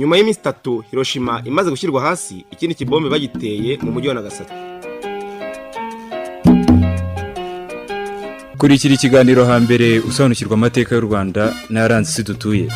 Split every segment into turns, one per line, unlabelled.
Nyuma y'iminsi 3 Hiroshima imaze gushyirwa hasi, ikindi kibombe bagiteye mu mujyi wa Nagasaki.
Kurikira ikiganiro Hambere usobanukirwa amateka y'u Rwanda n'ayaranze isi dutuye.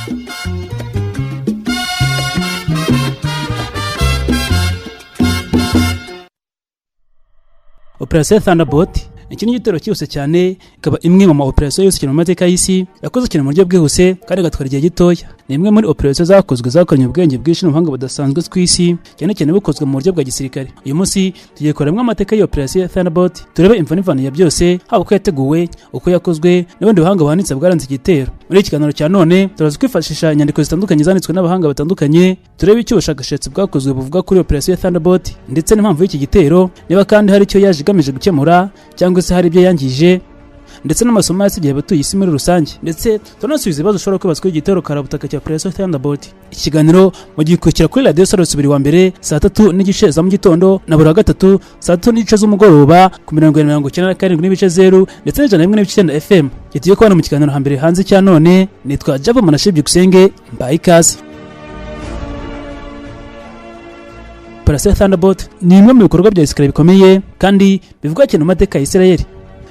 Operation Thunderbolt iki ni igitero cyihuse cyane, ikaba imwe mu ma operation yose cyane mu mateka y'isi yakozwe cyane mu buryo bwihuse kandi igatwara igihe gitoya. Ni imwe muri operation zakozwe zakoranye ubwenge bwinshi n'ubuhanga budasanzwe ku isi, cyane cyane bukozwe mu buryo bwa gisirikare. Uyu munsi tugiye kureba amateka y'iyo operation Thunderbolt, turebe imvo n'imvano ya byose, haba uko yateguwe, uko yakozwe n'ubundi buhanga buhanitse bwaranze igitero. Muri iki kiganiro cya none turaza kwifashisha inyandiko zitandukanye zanditswe n'abahanga batandukanye, turebe icyo ubushakashatsi bwakozwe buvuga kuri operation Thunderbolt ndetse n'impamvu y'iki gitero, niba kandi hari icyo yaje igamije gukemura cyangwa se hari ibyo yangije, ndetse n'amasomo yasigiye abatuye isi muri rusange. Ndetse turanasubiza ibibazo ushobora kwibaza kuri igitero karabutaka cya Operation Thunderbolt. Iki kiganiro mugikurikira kuri Radio Salus buri wa mbere saa 3:30 za mu gitondo na buri wa gatatu saa 3:30 z'umugoroba ku 97.0 ndetse na 101.9 FM. Gituye kubana mu kiganiro Hambere hanze cya none, nitwa Java Manashe Byukusenge, mbaye ikaze. Operation Thunderbolt ni imwe mu bikorwa bya gisirikare bikomeye kandi bivugwa cyane mu mateka ya Israel.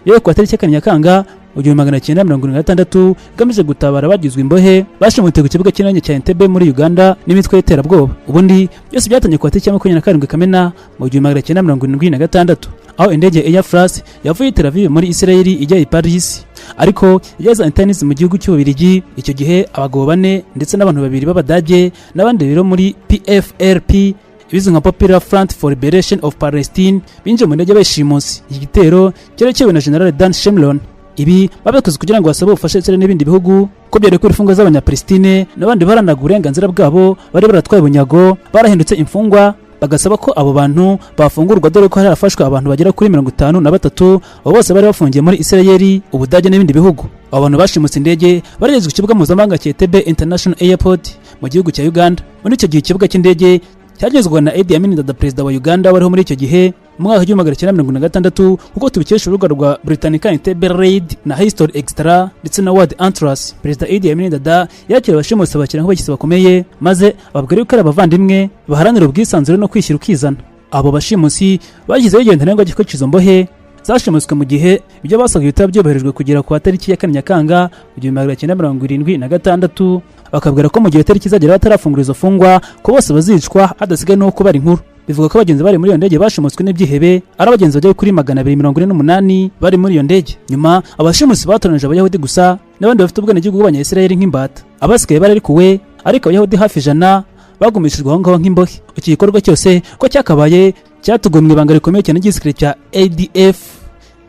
Yewe ku itariki ya Nyakanga mu 1976 igamije gutabara abagizwe imbohe bashimutiwe ku kibuga cy'indege cya Entebbe muri Uganda n'imitwe y'iterabwoba. Ubundi byose byatangiye ku itariki ya 27 Kamena mu 1976, aho indege Air France yavuye i Tel Aviv muri Israel ijya i Paris, ariko igeze Athens mu gihugu cy'Ububiligi. Icyo gihe abagabo bane ndetse n'abantu babiri b'Abadage n'abandi babiri bo muri PFLP, ibizwi nka Popular Front for Liberation of Palestine, binjiye mu ndege bayishimusi. Iki gitero cyari cyobowe na General Dan Shemron. Ibi babikoze kugira ngo basabe ubufasha Israel n'ibindi bihugu ko byarekura imfungwa z'Abanyapalestine n'abandi baharanaga uburenganzira bwabo bari baratwaye bunyago barahindutse imfungwa, bagasaba ko abo bantu bafungurwa, dore ko hari harafashwe abantu bagera kuri 53, abo bose bari bafungiye muri Israel, Ubudage n'ibindi bihugu. Abo bantu bashimutse indege baragezwe ku kibuga mpuzamahanga cya Entebbe International Airport mu gihugu cya Uganda. Muri icyo gihe ikibuga cy'indege cyagezwaga na Idi Amin Dada, perezida wa Uganda wariho muri icyo gihe mu mwaka wa 1976, kuko tubikesha urubuga rwa Britannica Entebbe Raid na History Extra ndetse na World Atlas. Perezida Idi Amin Dada yakiriye abashimutsi abakira nk'abashyitsi bakomeye, maze ababwira yuko ari abavandimwe baharanira ubwisanzure no kwishyira ukizana. Abo bashimusi bashyizeho igihe ntarengwa cyo izo mbohe zashimuswe mu gihe ibyo basabwe bitaba byubahirijwe kugera ku itariki ya 4 Nyakanga 1976, bakabwira ko mu gihe itariki izagera batarafungura izo fungwa ko bose bazicwa hadasigaye n'uwo kubara inkuru. Bivuga ko abagenzi bari muri iyo ndege bashimuswe n'ibyihebe ari abagenzi bagera kuri 248 bari muri iyo ndege. Nyuma abashimusi batoranije Abayahudi gusa n'abandi bafite ubwenegihugu bw'Abanyayisiraheli nk'imbata, abasigaye bararekuwe, ariko Abayahudi hafi 100 bagumishijwe aho ngaho nk'imbohe. Iki gikorwa cyose ko cyakabaye cyateguwe mu ibanga rikomeye cyane ry'igisirikare cya ADF,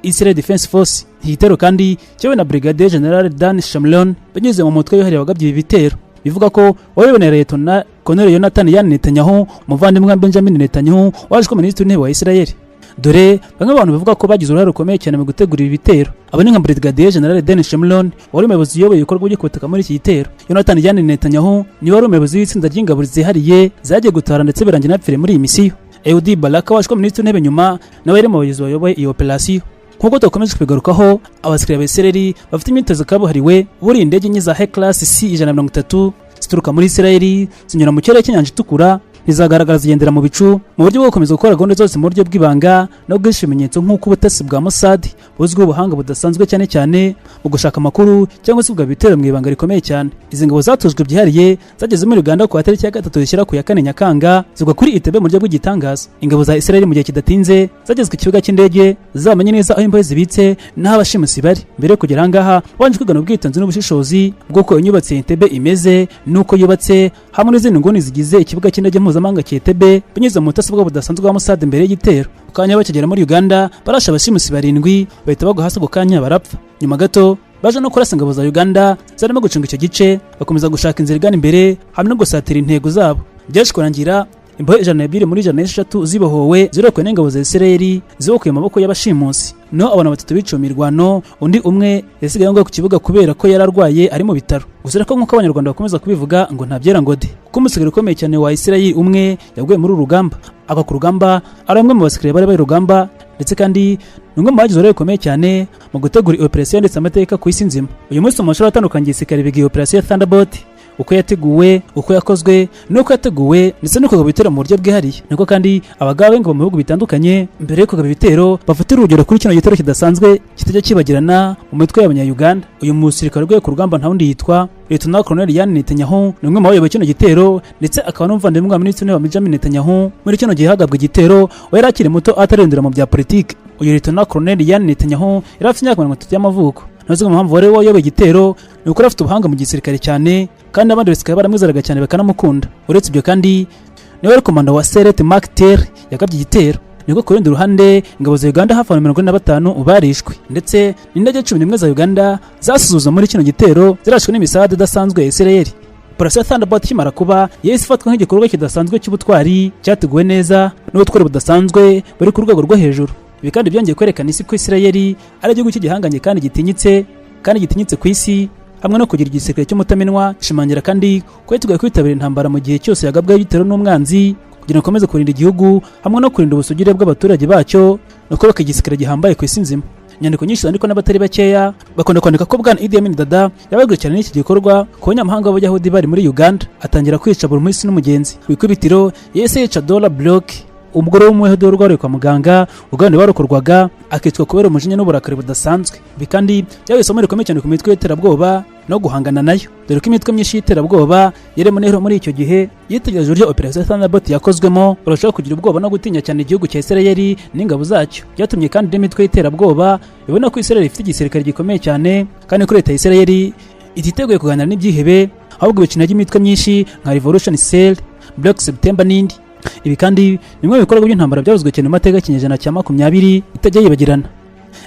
Israel Defense Force. Iki gitero kandi cyobowe na Brigadier General Dan Shamron binyuze mu mutwe wihariye wagabye ibi bitero. Bivuga ko wayobowe na Liyetona Colonel Yonatan Yan Netanyahu, umuvandimwe wa Benjamin Netanyahu waje kuba minisitiri w'intebe wa Israel. Dore bamwe mu bantu bavuga ko bagize uruhare rukomeye cyane mu gutegura ibi bitero. Abo ni nka Brigadier General Dan Shamron wari umuyobozi uyoboye ibikorwa byo kubutaka muri iki gitero. Yonatan Yan Netanyahu niwe wari umuyobozi w'itsinda ry'ingabo zihariye zagiye gutabara ndetse birangira anapfiriye muri iyi misiyo. Ehud Barak waje kuba minisitiri w'intebe nyuma nawe yari mu bayobozi bayoboye iyi operasiyo. Nk'uko dukomeje kubigarukaho, abasirikare ba Israel bafite imyitozo kabuhariwe buriye indege enye za Hercules C 130 zituruka muri Israel zinyura mu kirere cy'inyanja itukura, ntizagaragara, zigendera mu bicu mu buryo bwo gukomeza gukora gahunda zose mu buryo bw'ibanga no guhisha ibimenyetso, nk'uko ubutasi bwa Mossad buzwiho ubuhanga budasanzwe cyane cyane mu gushaka amakuru cyangwa se kugaba ibitero mu ibanga rikomeye cyane. Izi ngabo zatujwe byihariye zageze muri Uganda ku itariki ya 3 zishyira ku ya 4 Nyakanga, zigwa kuri Entebbe mu buryo bw'igitangaza. Ingabo za Israel mu gihe kidatinze zageze ku kibuga cy'indege, zamenye neza aho imbohe zibitse n'aho abashimusi bari. Mbere yo kugera aha ngaha babanje kwigana ubwitonzi n'ubushishozi bw'uko inyubatse ya Entebbe imeze n'uko yubatse hamwe n'izindi nguni zigize ikibuga cy'indege mpuzamahanga cya Entebbe, binyuze mu butasi bwabo budasanzwe bwa Mossad mbere y'igitero. Ku kanya bakigera muri Uganda barashe abashimusi barindwi, bahita bagwa hasi ako kanya barapfa. Nyuma gato baje no kurasa ingabo za Uganda zarimo gucunga icyo gice, bakomeza gushaka inzira igana imbere hamwe no gusatira intego zabo. Byaje kurangira imbohe 102 muri 103 zibohowe, zirokowe n'ingabo za Israel zibokuye mu maboko y'abashimusi. No abantu batatu biciwe mu mirwano, undi umwe yasigaye ngo ku kibuga kubera ko yari arwaye ari mu bitaro. Gusa ariko nk'uko Abanyarwanda bakomeza kubivuga ngo ntabyera ngo de, kuko umusirikare ukomeye cyane wa Israel umwe yaguye muri uru rugamba, agwa ku rugamba ari umwe mu basirikare bari bari rugamba, ndetse kandi ni umwe mu bagize uruhare rukomeye cyane mu gutegura operasiyo ndetse amateka ku isi nzima. Uyu munsi mu mashuri atandukanye gisirikare biga iyi operasiyo Thunderbolt. Uko yateguwe, uko yakozwe n'uko yateguwe, ndetse no kugaba ibitero mu buryo bwihariye. Niko kandi abagaba b'ingabo mu bihugu bitandukanye, mbere yo kugaba ibitero, bafatira urugero kuri kino gitero kidasanzwe kitajya kibagirana mu mitwe y'Abanyayuganda. Uyu musirikare uguye ku rugamba nta wundi, yitwa Lieutenant Colonel Yan Netanyahu. Ni umwe mu bayoboye kino gitero, ndetse akaba n'umuvandimwe wa Minisitiri w'Intebe Benjamin Netanyahu. Muri kino gihe hagabwa igitero, we yari akiri muto, atarendera mu bya politiki. Uyu Lieutenant Colonel Yan Netanyahu yari afite imyaka 30 y'amavuko. Ntuzi ngo impamvu wari wayoboye igitero ni uko yari afite ubuhanga mu gisirikare cyane, kandi abandi basirikare baramwizeraga cyane, bakanamukunda. Uretse ibyo kandi, niwe wari komanda wa Sayeret Matkal yagabye igitero. Nibwo ku rundi ruhande ingabo za Uganda hafi ya 45 barishwe, ndetse n'indege 11 za Uganda zasuzuzwa muri kino gitero, zirashwe n'imisade idasanzwe ya Israel. Operation Thunderbolt ikimara kuba, yahise ifatwa nk'igikorwa kidasanzwe cy'ubutwari, cyateguwe neza n'ubutwari budasanzwe buri ku rwego rwo hejuru. Ibi kandi byongeye kwerekana isi ko Israel ari igihugu cy'igihanganye kandi gitinyitse ku isi, hamwe no kugira igisirikare cy'umutamenwa. Ishimangira kandi ko yiteguye kwitabira intambara mu gihe cyose yagabwaho igitero n'umwanzi, kugira ngo ikomeze kurinda igihugu hamwe no kurinda ubusugire bw'abaturage bacyo, no kubaka igisirikare gihambaye ku isi nzima. Inyandiko nyinshi zandikwa n'abatari bakeya bakunda kwandika ko bwana Idi Amin Dada yababwiwe cyane n'iki gikorwa ku banyamahanga b'Abayahudi bari muri Uganda, atangira kwica buri munsi n'umugenzi. Ku ikubitiro yahise yica Dora Block, umugore w'Umuyahudi warwariye kwa muganga, ubwo barokorwaga, akicwa kubera umujinya n'uburakari budasanzwe. Ibi kandi byabaye isomo rikomeye cyane ku mitwe y'iterabwoba no guhangana nayo, dore ko imitwe myinshi y'iterabwoba yarimo nero muri icyo gihe yitegereje uburyo Operation Thunderbolt yakozwemo, barushaho kugira ubwoba no gutinya cyane igihugu cya Israel n'ingabo zacyo. Byatumye kandi n'imitwe y'iterabwoba ibona ko Israel ifite igisirikare gikomeye cyane, kandi ko leta ya Israel ititeguye kuganira n'ibyihebe, ahubwo ibikina by'imitwe myinshi nka Revolution Cell, Black September n'indi. Ibi kandi ni bimwe mu bikorwa by'intambara byavuzwe cyane mu mateka y'ikinyejana cya 20 itajya yibagirana.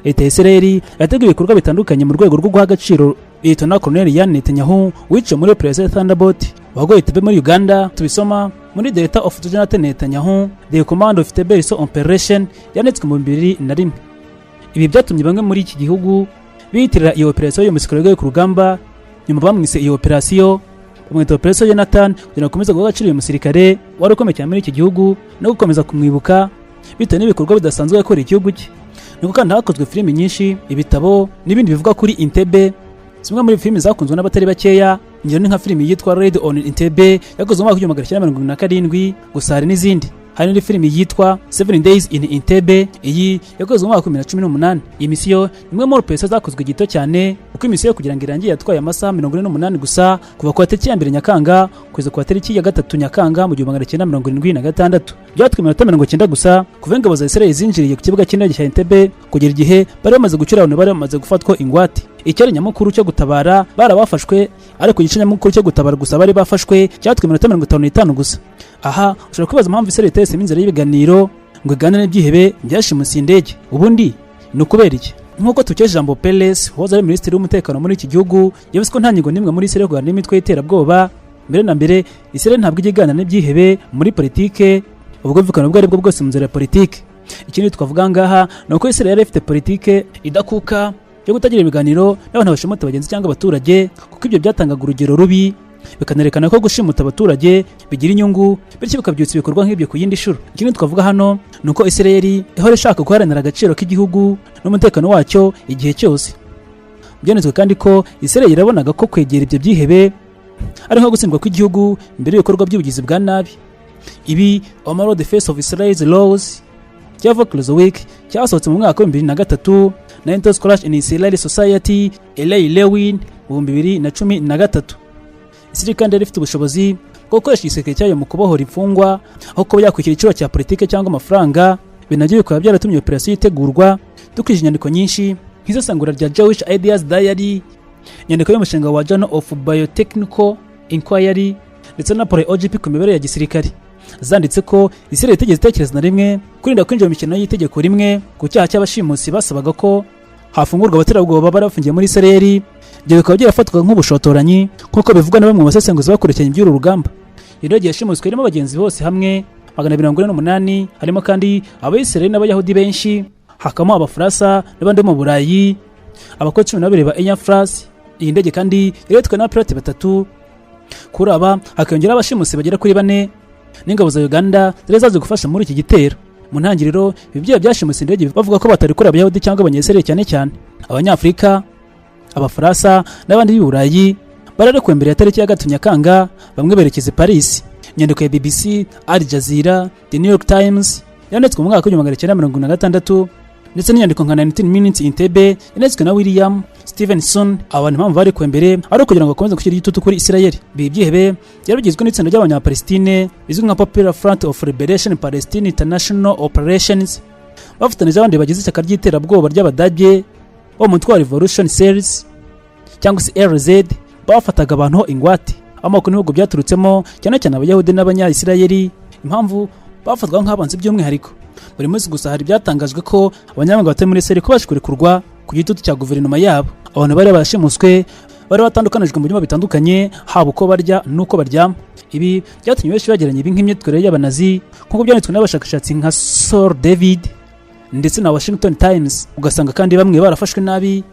Leta ya Israel yateguye ibikorwa bitandukanye mu rwego rwo guha agaciro Lieutenant Colonel Yan Netanyahu wiciwe muri Operation Thunderbolt wagoye Entebbe muri Uganda. Tubisoma muri The Letter of Jonathan Netanyahu, The Command of Entebbe Operation, yanditswe mu 2001. Ibi byatumye bamwe muri iki gihugu biyitirira iyo operation y'umusirikare waguye ku rugamba. Nyuma bamwise iyo operation, bamwita Operation Jonathan, kugira ngo bakomeze guha agaciro uyu musirikare wari ukomeye cyane muri iki gihugu no gukomeza kumwibuka bitewe n'ibikorwa bidasanzwe yakoreye igihugu cye. Niko kandi hakozwe filimi nyinshi, ibitabo n'ibindi bivuga kuri Entebbe. Zimwe muri filimi zakunzwe n'abatari bakeya, ingero ni nka filimi yitwa Raid on Entebbe yakozwe mu mwaka w'1977, gusa hari n'izindi. Hari n'indi filimi yitwa Seven Days in Entebbe, iyi yakozwe mu mwaka wa 2018. Iyi misiyo ni imwe muri operasiyo zakozwe gito cyane, kuko imisiyo kugira ngo irangire yatwaye amasaha 48 gusa, kuva ku tariki ya 1 Nyakanga kugeza ku tariki ya 3 Nyakanga mu 1976. Byatwaye iminota 90 gusa kuva ingabo za Israel zinjiriye ku kibuga cy'indege cya Entebbe kugera igihe bari bamaze gucyura abantu bari bamaze gufatwa ingwate. Icyari nyamukuru cyo gutabara barabafashwe, ariko igice nyamukuru cyo gutabara gusa bari bafashwe cyatwaye iminota 55 gusa. Aha ushobora kwibaza impamvu Israel itahisemo inzira y'ibiganiro ngo iganire n'ibyihebe byashimuse indege. Ubundi ni ukubera iki? Nk'uko tukesha ijambo Peres wahoze ari minisitiri w'umutekano muri iki gihugu, yavuze ko nta ngingo n'imwe muri Israel yo kuganira n'imitwe y'iterabwoba. Mbere na mbere, Israel ntabwo ijya iganira n'ibyihebe muri politike, ubwumvikane ubwo aribwo bwose mu nzira ya politike. Ikindi twavuga ngaha ni uko Israel yari ifite politike idakuka yo kutagira ibiganiro n'abantu bashimuta abagenzi cyangwa abaturage, kuko ibyo byatangaga urugero rubi, bikanerekana ko gushimuta abaturage bigira inyungu, bityo bikabyutsa ibikorwa nk'ibyo ku yindi nshuro. Ikindi twavuga hano ni uko Israel ihora ishaka guharanira agaciro k'igihugu n'umutekano wacyo igihe cyose. Byanditswe kandi ko Israel irabonaga ko kwegera ibyo byihebe ari nko gutsindwa kw'igihugu imbere y'ibikorwa by'ubugizi bwa nabi. Ibi Omaro, The Face of Israel's Laws cya Clausewitz cyasohotse mu mwaka wa 2003, na Into Scholarship in Israeli Society, Eli Lewin, mu 2013. Israel kandi yari ifite ubushobozi bwo gukoresha igisirikare cyayo mu kubohora imfungwa, aho kuba yakwishyura igiciro cya politike cyangwa amafaranga. Ibi nabyo bikaba byaratumye operasiyo itegurwa. Dukurikije inyandiko nyinshi nk'isesengura rya Jewish Ideas Diary, inyandiko y'umushinga wa Journal of Biotechnical Inquiry, ndetse na raporo ya OGP ku mibereho ya gisirikare, zanditse ko Israel itigeze itekereza na rimwe kwirinda kwinjira mu mikino y'itegeko rimwe ku cyaha cy'abashimusi basabaga ko hafungurwa abaterabwoba bari bafungiye muri Israel. Ibyo bikaba byarafatwaga nk'ubushotoranyi, nk'uko bivugwa na bamwe mu basesenguzi bakurikiranye iby'uru rugamba. Indege yashimuswe irimo abagenzi bose hamwe 248, harimo kandi Abayisiraheli n'Abayahudi benshi, hakabamo Abafaransa n'abandi bo mu Burayi, abakozi 12 ba Air France. Iyi ndege kandi yari itwawe n'abapilote batatu. Kuri aba hakiyongeraho abashimusi bagera kuri bane n'ingabo za Uganda zari zaje gufasha muri iki gitero. Mu ntangiriro, ibi byaha byashimuse indege bavuga ko batari Abayahudi cyangwa Abanyesirayeli, cyane cyane Abanyafurika, Abafaransa n'abandi b'i Burayi bari bafungiye muri Israel. Bararekuwe mbere ya tariki ya 3 Nyakanga, bamwe berekeza i Paris. Inyandiko ya BBC, Al Jazeera, The New York Times yanditswe mu mwaka w'1976, ndetse n'inyandiko nka 19 Minutes Entebbe yanditswe na William Stevenson. Abantu impamvu barekuwe mbere ari ukugira ngo bakomeze gushyira igitutu kuri Israel. Ibi byihebe byari bigizwe n'itsinda ry'Abanyapalestine bizwi nka Popular Front of Liberation Palestine International Operations, bafatanije abandi bagize ishyaka ry'iterabwoba ry'Abadage bo mu mutwe wa Revolution Cells cyangwa se RZ. Bafataga abantu ho ingwate, amoko n'ibihugu byaturutsemo, cyane cyane Abayahudi n'Abanyayisirayeli. Impamvu bafatwaga nk'abanzi by'umwihariko. Buri munsi gusa hari ibyatangajwe ko abanyamahanga batuye muri Israel ko baje kurekurwa ku gitutu cya guverinoma yabo. Abantu bari barashimuswe bari batandukanijwe mu byumba bitandukanye, haba uko barya n'uko baryama. Ibi byatumye benshi bageranya ibi nk'imyitwarire y'Abanazi, nk'uko byanditswe n'abashakashatsi nka Sir David ndetse na Washington Times. Ugasanga kandi bamwe barafashwe nabi,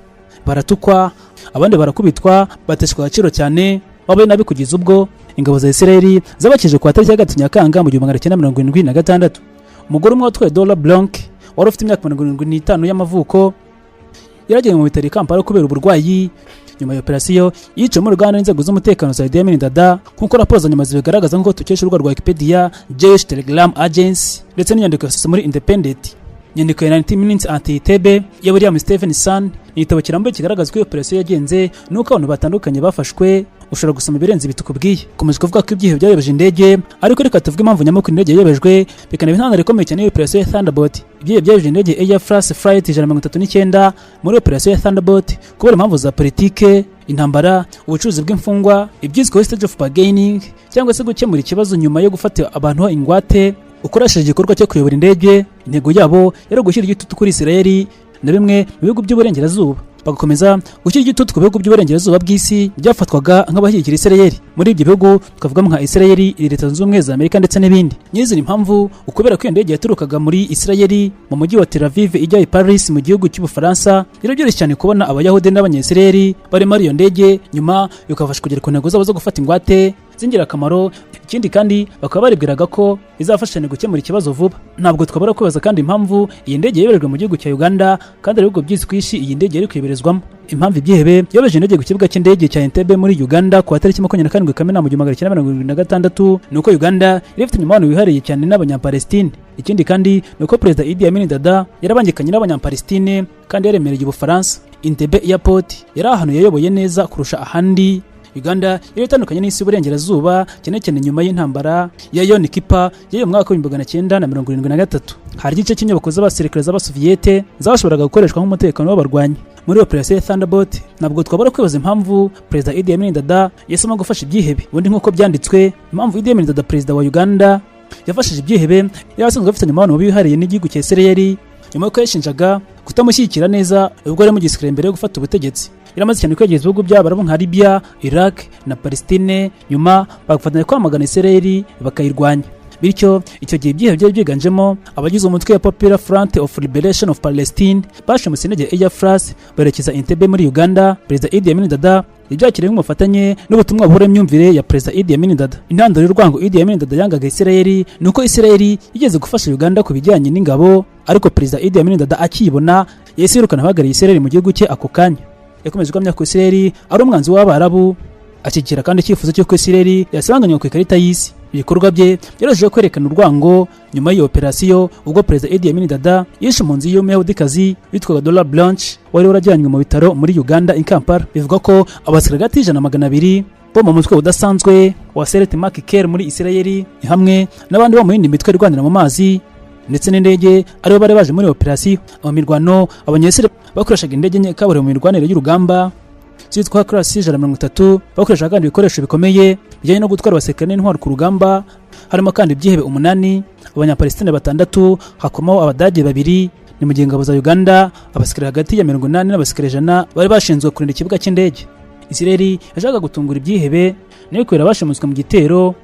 baratukwa, abandi barakubitwa, bateshwa agaciro cyane, babaye nabi kugeza ubwo ingabo za Israel zabakije ku tariki ya 3 Nyakanga mu 1976. Umugore umwe watwaye, Dora Blanc, wari ufite imyaka 75 y'amavuko, yaragiye mu bitaro i Kampala kubera uburwayi nyuma ya operasiyo. Yiciwe mu ruganda n'inzego z'umutekano za Idi Amin Dada, nk'uko raporo za nyuma zibigaragaza, nk'uko tukesha urubuga rwa Wikipedia, Jewish Telegram Agency ndetse n'inyandiko yasohotse muri Independent. Inyandiko ya 90 Minutes at Entebbe ya William Stevenson ni igitabo kirambuye kigaragaza uko iyo operasiyo yagenze n'uko abantu batandukanye bafashwe. Ushobora gusoma ibirenze ibi tukubwiye. Komeje kuvuga ko ibyihebe byayobeje indege, ariko reka tuvuge impamvu nyamukuru indege yayobejwe, bikanaba intandaro ikomeye cyane y'iyo operasiyo ya Thunderbolt. Ibyihebe byayobeje indege Air France Flight 139 muri operasiyo ya Thunderbolt kubera impamvu za politike, intambara, ubucuruzi bw'imfungwa, ibyiswe hostage of bargaining, cyangwa se gukemura ikibazo nyuma yo gufata abantu ingwate ukoresheje igikorwa cyo kuyobora indege. Intego yabo yari ugushyira igitutu kuri Israel na bimwe mu bihugu by'uburengerazuba, bagakomeza gushyira igitutu ku bihugu by'uburengerazuba bw'isi byafatwaga nk'abashyigikira Israel. Muri ibyo bihugu twavugamo nka Israel, Leta Zunze Ubumwe za Amerika ndetse n'ibindi. Nyizina impamvu ukubera ko iyo ndege yaturukaga muri Israel mu mujyi wa Tel Aviv ijya i Paris mu gihugu cy'Ubufaransa, rero byoroshye cyane kubona Abayahudi n'Abanyayisiraheli bari muri iyo ndege, nyuma bikabafasha kugera ku ntego zabo zo gufata ingwate z'ingirakamaro. Ikindi kandi bakaba baribwiraga ko izafasha cyane gukemura ikibazo vuba. Ntabwo twabura kwibaza kandi impamvu iyi ndege yoherejwe mu gihugu cya Uganda, kandi ari ibihugu byinshi ku isi iyi ndege yari kuyoberezwamo. Impamvu ibyihebe yobeje indege ku kibuga cy'indege cya Entebbe muri Uganda ku wa tariki 27 Kamena mu 1976 ni uko Uganda yari ifitanye umubano wihariye cyane n'Abanyapalestine. Ikindi kandi ni uko Perezida Idi Amin Dada yarabangikanye n'Abanyapalestine kandi yaremereye Ubufaransa. Entebbe Airport yari ahantu yayoboye neza kurusha ahandi. Uganda yari itandukanye n'isi y'uburengerazuba, cyane cyane nyuma y'intambara ya Yom Kippur y'uyu mwaka w'1973. Hari igice cy'inyubako z'abasirikare z'Abasoviyete zashoboraga gukoreshwa nk'umutekano w'abarwanyi muri operasiyo ya Thunderbolt. Ntabwo twabura kwibaza impamvu Perezida Idi Amin Dada yahisemo gufasha ibyihebe. Ubundi nk'uko byanditswe, impamvu Idi Amin Dada, perezida wa Uganda, yafashije ibyihebe, yari asanzwe afitanye umubano mubi wihariye n'igihugu cya Israel, nyuma y'uko yashinjaga kutamushyigikira neza ubwo yari mu gisirikare mbere yo gufata ubutegetsi. Yaramaze cyane kwegereza ibihugu by'Abarabu nka Libya, Iraq na Palestine, nyuma bagafatanya kwamagana Israel bakayirwanya. Bityo icyo gihe ibyihebe byari byiganjemo abagize umutwe wa Popular Front of Liberation of Palestine bashimuse indege Air France berekeza Entebbe muri Uganda. Perezida Idi Amin Dada ibyakiriye nk'umufatanye n'ubutumwa buhura imyumvire ya Perezida Idi Amin Dada. Intandaro y'urwango Idi Amin Dada yangaga Israel ni uko Israel yigeze gufasha Uganda ku bijyanye n'ingabo, ariko Perezida Idi Amin Dada akiyibona yahise yirukana abahagarariye Israel mu gihugu cye ako kanya. Yakomeje guhamya ko Israel ari umwanzi w'Abarabu, ashyigikira kandi icyifuzo cy'uko Israel yasibanganywa ku ikarita y'isi. Ibikorwa bye byarushijeho kwerekana urwango nyuma y'iyo operasiyo, ubwo Perezida Idi Amin Dada yishe impunzi y'Umuyahudikazi witwaga Dora Blanche wari warajyanywe mu bitaro muri Uganda i Kampala. Bivuga ko abasirikare hagati y'100 na 200 bo mu mutwe udasanzwe wa Sayeret Matkal muri Israel hamwe n'abandi bo mu yindi mitwe irwanira mu mazi ndetse n'indege aribo bari baje muri operasiyo. Mu mirwano, Abanyayisiraheli bakoreshaga indege nke kabuhariwe mu mirwanire y'urugamba zitwa Class 130. Bakoreshaga kandi ibikoresho bikomeye bijyanye no gutwara abasirikare n'intwaro ku rugamba. Harimo kandi ibyihebe umunani, Abanyapalestine batandatu, hakomaho Abadage babiri. Ni mu gihe ingabo za Uganda, abasirikare hagati ya 80 n'abasirikare 100, bari bashinzwe kurinda ikibuga cy'indege. Israel yashakaga gutungura ibyihebe nayo kubera bashimuswe mu gitero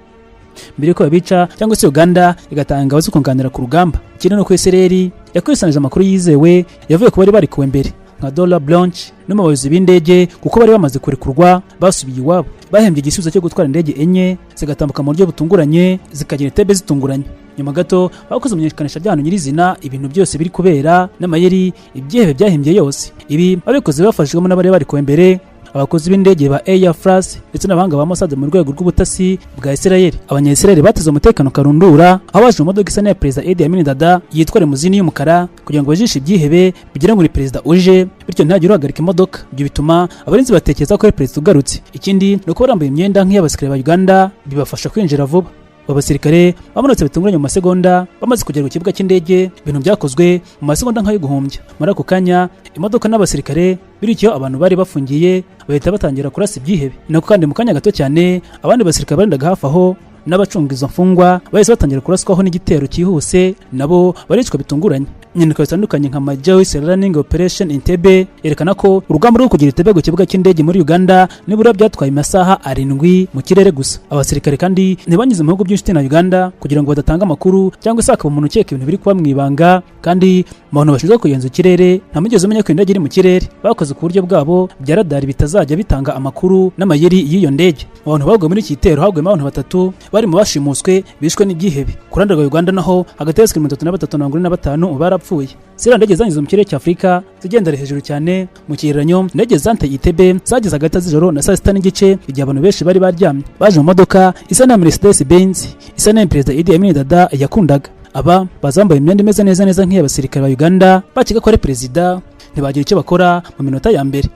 mbere yuko babica, cyangwa se Uganda igatanga ingabo zo kunganira ku rugamba. Ikindi ni uko Israel yakusanyije amakuru yizewe yavuye ku bari barikuwe mbere nka Dora Blanche n'umuyobozi b'indege, kuko bari bamaze kurekurwa basubiye iwabo. Bahembye igisubizo cyo gutwara indege enye zigatambuka mu buryo butunguranye, zikagira Entebbe zitunguranye. Nyuma gato bakoze imenyekanisha ry'ahantu nyirizina ibintu byose biri kubera n'amayeri ibyihebe byahimbye yose. Ibi babikoze bafashijwemo n'abari barikuwe mbere, Abakozi b'indege ba Air France ndetse n'abahanga ba Mossad mu rwego rw'ubutasi bwa Israel. Abanya-Israel bateze umutekano karundura, aho baje mu modoka isa n'iya Perezida Idi Amin Dada yitwa limousine y'umukara, kugira ngo bajishe ibyihebe bigira ngo ni perezida uje, bityo ntihagire uhagarika imodoka. Ibyo bituma abarinzi batekereza ko ari perezida ugarutse. Ikindi ni uko barambaye imyenda nk'iy'abasirikare ba Uganda, bibafasha kwinjira vuba. Aba basirikare bamanutse bitunguranye mu masegonda bamaze kugera ku kibuga cy'indege, ibintu byakozwe mu masegonda nk'ayo guhumbya. Muri ako kanya imodoka n'abasirikare birikiyeho abantu bari bafungiye, bahita batangira kurasa ibyihebe. Nako kandi mu kanya gato cyane abandi basirikare barindaga hafi aho n'abacunga izo mfungwa bahise batangira kuraswaho n'igitero cyihuse, nabo baricwa bitunguranye. Inyandiko zitandukanye nka Majoyce Running Operation Entebbe yerekana ko urugamba rwo kugira Entebbe ku kibuga cy'indege muri Uganda nibura byatwaye amasaha 7 mu kirere gusa. Abasirikare kandi ntibanyuze mu bihugu by'inshuti na Uganda kugira ngo badatanga amakuru cyangwa se hakaba umuntu ukeka ibintu biri kuba mu ibanga. Kandi mu bantu bashinzwe kugenzura ikirere nta mugezi umenya ko indege iri mu kirere. Bakoze ku buryo bwabo bya radari bitazajya bitanga amakuru n'amayeri y'iyo ndege. Mu bantu baguye muri iki gitero haguyemo abantu batatu bari mu bashimuswe bishwe n'ibyihebe. Ku ruhande rwa Uganda naho hagati ya 33 na 45 barapfuye. Ziriya ndege zanyuze mu kirere cy'Afurika zigendera hejuru cyane. Mu kigereranyo, indege zanteye Entebbe zageze hagati z'ijoro na saa 6:30, igihe abantu benshi bari baryamye. Baje mu modoka isa na Mercedes Benz isa na Perezida Idi Amin Dada yakundaga. Aba baza bambaye imyenda imeze neza neza nk'iy'abasirikare ba Uganda, bakiga ko ari perezida, ntibagira icyo bakora mu minota ya mbere.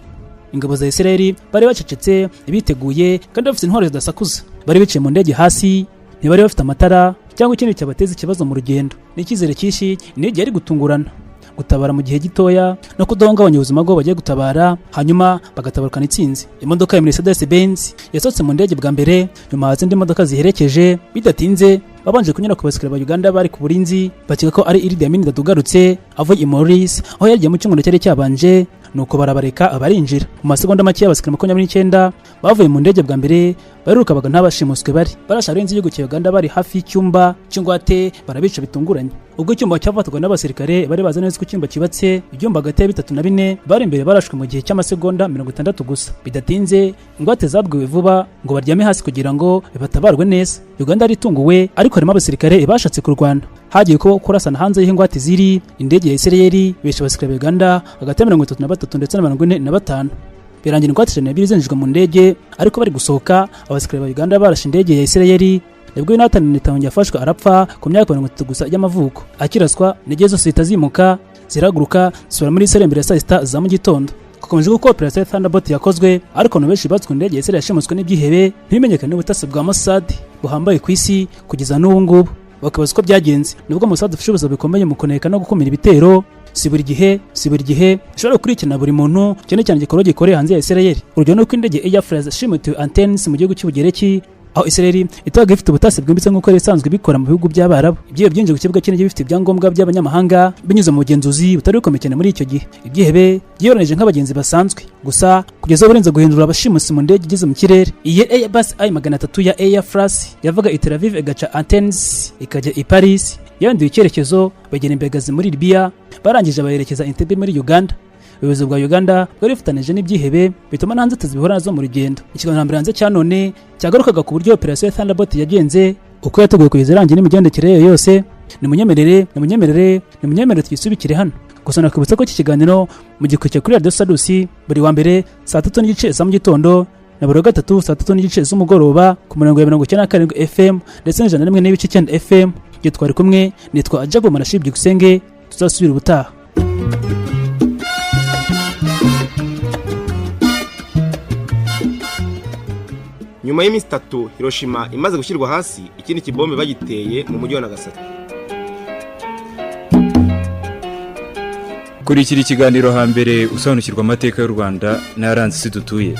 Ingabo za Israel bari bacecetse, biteguye kandi bafite intwaro zidasakuza. Bari bicaye mu ndege hasi, ntibari bafite amatara cyangwa ikindi cyabateza ikibazo mu rugendo. N'icyizere cyinshi indege yari gutungurana, gutabara mu gihe gitoya no kudahungabanya ubuzima bw'abo bagiye gutabara, hanyuma bagatabarukana intsinzi. Imodoka ya Mercedes Benz yasohotse mu ndege bwa mbere, nyuma haza indi modoka ziherekeje. Bidatinze babanje kunyura ku basirikare ba Uganda bari ku burinzi, bakeka ko ari Idi Amin Dada ugarutse avuye i Maurice aho yagiye mu cyumweru cyari cyabanje, nuko barabareka abarinjira. Mu masegonda make y'abasirikare 29 bavuye mu ndege bwa mbere baruruka baga ntabashimuswe bari barashe abarinzi b'igihugu cya Uganda bari hafi y'icyumba cy'ingwate, barabica bitunguranye. Ubwo icyumba cyafatwaga n'abasirikare bari bazi neza ko icyumba cyubatse, ibyumba hagati ya bitatu na bine bari imbere barashwe mu gihe cy'amasegonda 60 gusa. Bidatinze ingwate zabwiwe vuba ngo baryame hasi kugira ngo batabarwe neza. Uganda yari itunguwe, ariko harimo abasirikare bashatse kurwana. Hagiye kuba kurasana hanze y'ingwate ziri. Indege ya Israel bishe abasirikare ba Uganda hagati ya 33 ndetse na 45, birangira ingwate 102 zinjijwe mu ndege. Ariko bari gusohoka abasirikare ba Uganda barashe indege ya Israel, nibwo Yonathan Netanyahu yafashwe arapfa ku myaka 30 gusa y'amavuko. Akiraswa indege zose zihita zimuka, zirahaguruka, zisubira muri Israel mbere ya saa 6 za mu gitondo. Hakomeje kuko operation Thunderbolt yakozwe, ariko abantu benshi batswe indege ya Israel yashimuswe n'ibyihebe ntibimenyekane n'ubutasi bwa Mossad buhambaye ku isi kugeza n'ubu ngubu, bakabaza uko byagenze. Nubwo Mossad ufite ubushobozi bikomeye mu kuneka no gukumira ibitero, si buri gihe ishobora gukurikirana buri muntu, cyane cyane igikorwa gikoreye hanze ya Israel. Urugero ni uko indege Air France yashimutiwe Athens mu gihugu cy'Ubugereki, aho Israel itabaga ifite ubutasi bwimbitse nk'uko yari isanzwe ibikora mu bihugu by'Abarabu. Ibyihebe byinjiye ku kibuga cy'indege bifite ibyangombwa by'abanyamahanga binyuze mu bugenzuzi butari bukomeye cyane muri icyo gihe. Ibyihebe byiyoranije nk'abagenzi basanzwe gusa kugeza aho burenze guhindura abashimusi mu ndege igeze mu kirere. Iyi Airbus A 300 ya Air France yavaga i Tel Aviv igaca Athens ikajya i Paris, yanduye icyerekezo bagera i Benghazi muri Libya, barangije bayerekeza Entebbe muri Uganda. Ubuyobozi bwa Uganda bwari bufatanije n'ibyihebe, bituma nta nzitizi bihura nazo mu rugendo. Ikiganiro Hambere Hanze cya none cyagarukaga ku buryo operation Thunderbolt yagenze, uko yateguwe kugeza irangiye n'imigendekere yayo yose. Nimunyemerere, nimunyemerere, nimunyemerere tuyisubikire hano. Gusa nakwibutsa ko iki kiganiro mugikurikira kuri Radiyo Salus buri wa mbere saa 3:30 za mu gitondo na buri wa gatatu saa 3:30 z'umugoroba ku murongo wa 97 FM ndetse na 101.9 FM. Igihe twari kumwe nitwa Ajabu Marashib Byukusenge. Tuzasubira ubutaha.
Nyuma y'iminsi 3 Hiroshima imaze gushyirwa hasi, ikindi kibombe bagiteye mu mujyi wa Nagasaki.
Kurikira ikiganiro Hambere usobanukirwa amateka y'u Rwanda n'ayaranze isi dutuye.